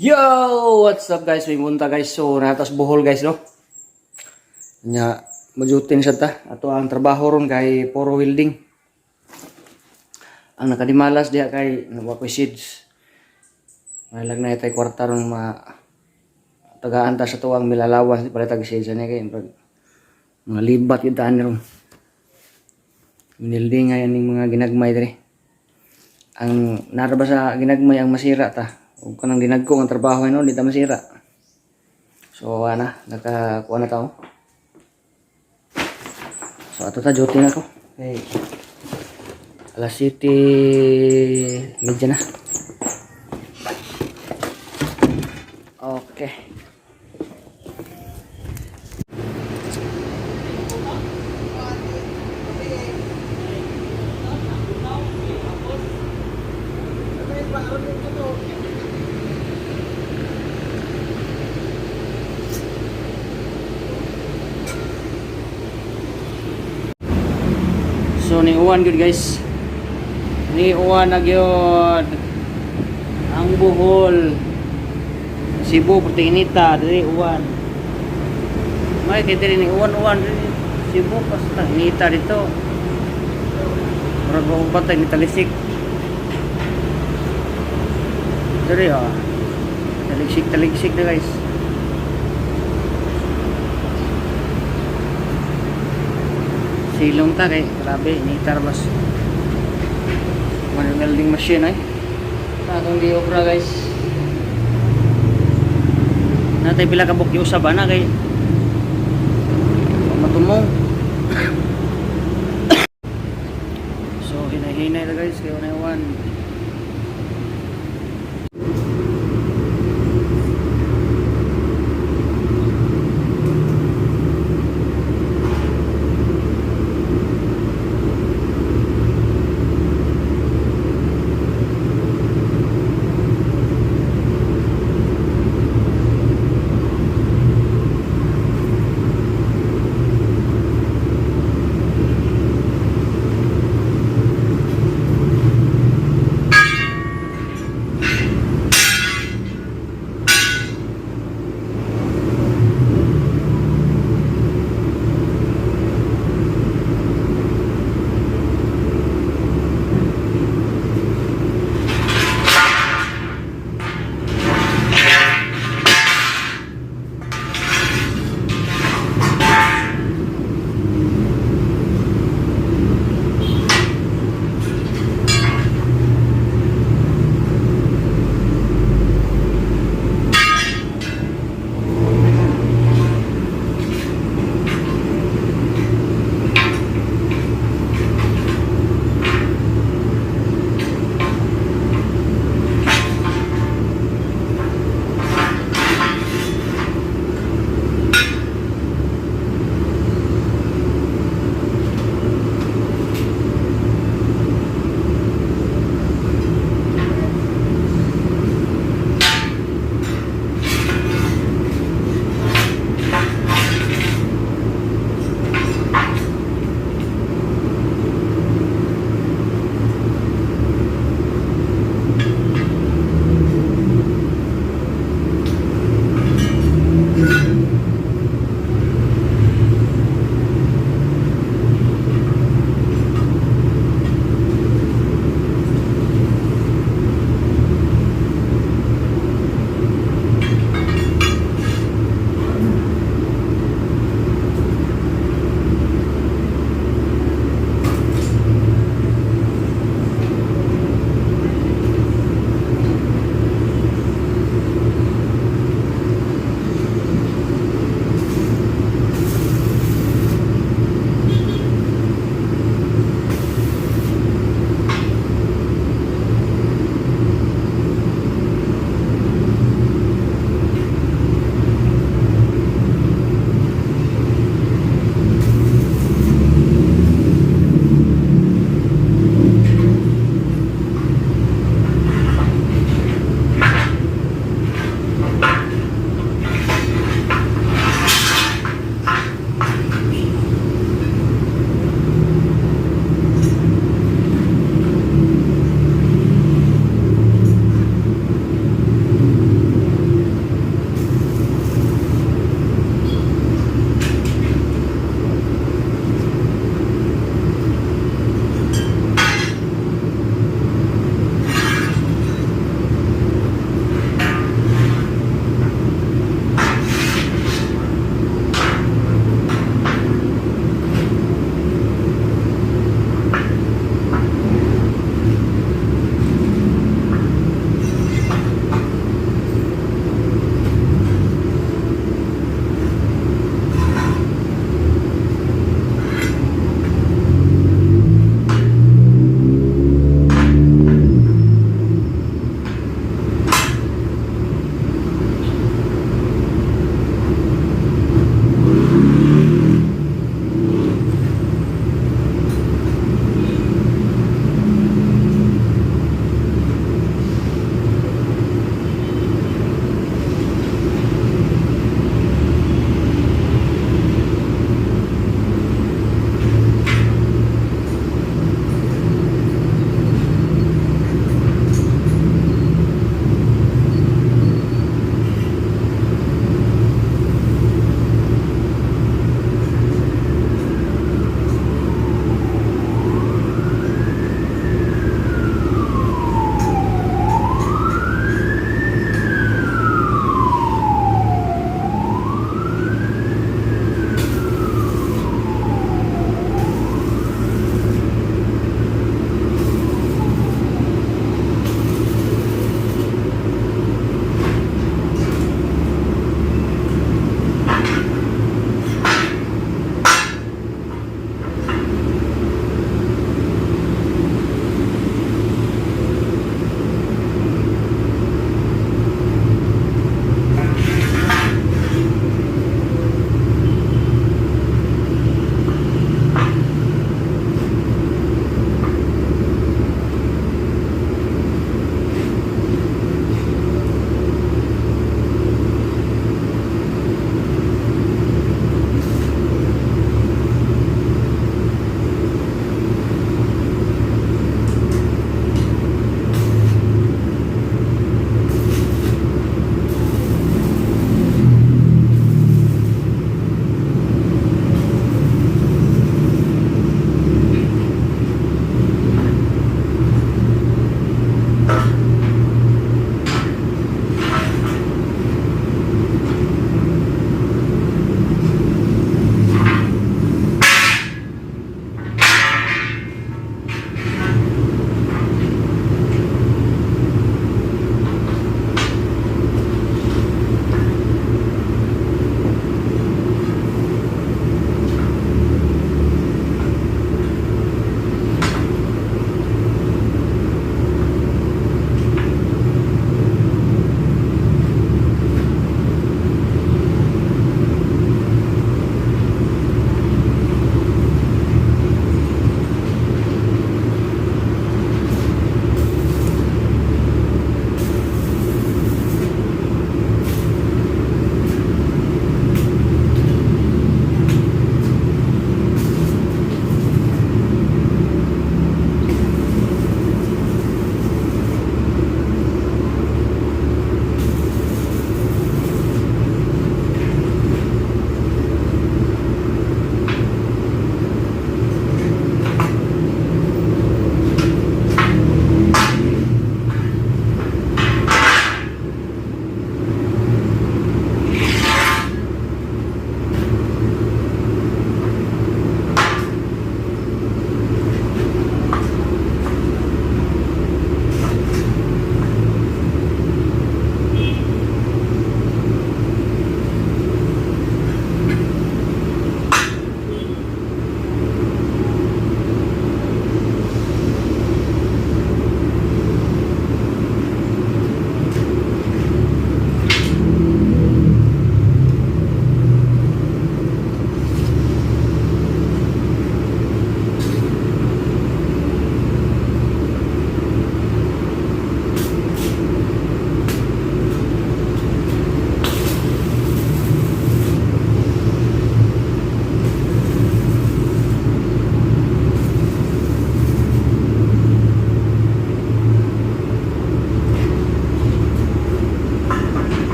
Yo! What's up, guys? May munta, guys. So, natas Bohol, guys, no? Nya, majutin sa ta. Ato ang trabaho ron kay puro welding. Ang nakadimalas diha kay nawa ko'y seeds. May lag na itay kwarta ron ma tagaan ta sa tuwang milalawan para tag seeds ani kay murag mga libat yun taan ron. Minilding nga ning mga ginagmay diri. Ang nara ba sa ginagmay ang masira ta. Ug kanang dinagko ang trabaho, no, di ta masira. So ana, nakakuha na tao. So ato ta duty na ko. Okay. Alas 7:30 na. Okay. So ni uwan gyud, guys. Ni uwan na gyud. Ang Bohol. Cebu perti inita, diri uwan. May kay diri ni uwan-uwan diri Cebu basta inita dito. Murag wa batay ni talisik. Diri ah. Taligsik taligsik na, guys. Silong ta kay grabe inita ra bas. One welding machine ay. Atong di obra, guys. Natay pila ka bukyo sa bana kay matumong. So hinay-hinay na, guys, kay unay one.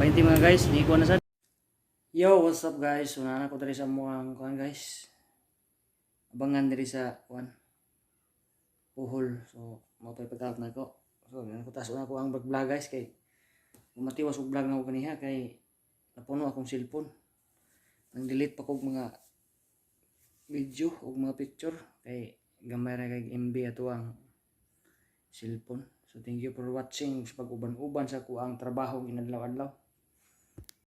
20 mga guys, ni ko na sad. Yo, what's up, guys? So naa ko diri sa among kuan, guys. Abangan diri sa kuan. Bohol. So mao pa pagkalat na ko. So yan ko taas una ko ang vlog, guys, kay matiwas og vlog na ko kaniha kay napuno akong cellphone. Nang delete pa kog mga video ug mga picture kay gamay ra kay MB ato ang cellphone. So thank you for watching sa pag-uban-uban sa kuang trabaho ginadlaw-adlaw.